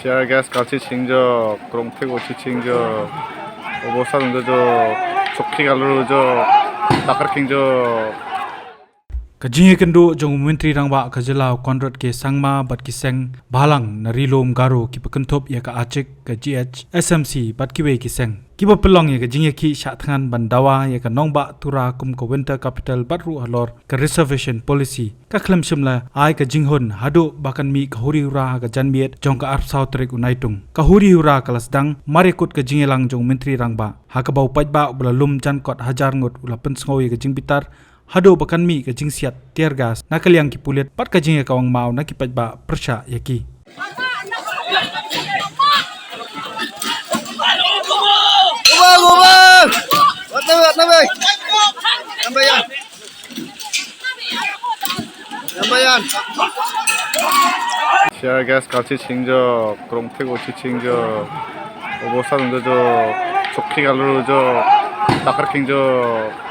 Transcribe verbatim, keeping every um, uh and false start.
Tear gas ka chiching jok, krong thik u chiching jok, obosa dong jok, chokki ka lur jok, takar king jok. Ka jingïakynduh jong u Myntri Rangbah ka jylla u Conrad K Sangma bad ki seng bhalang na Ri Lum Garo kiba kynthup ïa ka ACHIK, ka G H, S M C bad kiwei ki seng, kiba pynlong ïa ka jingïakhih shah thngan ban dawa ïa ka nongbah Tura kum ka Winter Capital bad ruh halor ka Reservation Policy, ka khlem shym la ai ka jinghun haduh ba kan mih ka huri hura ha ka janmiet jong ka arphew saw tarik u Naitung. Ka huri hura ka la sdang mar ïa kut ka jingïalang jong u Myntri Rangbah, ha kaba u paidbah uba la lum jan kot hajar ngut u la pynsngew ïa ka jingbitar haduh ba kan mih ka jingsiat tear gas na ka liang ki pulit bad ka jingïakawang maw na ki paidbah pyrshah ïa ki. Ubang, ubang! Wat na, wat na, wei! Nambayan! Nambayan! Tear gas ka chiching jok, krong thik u chiching jok, obosa dong jok, chokki ka lur jok, takar king jok.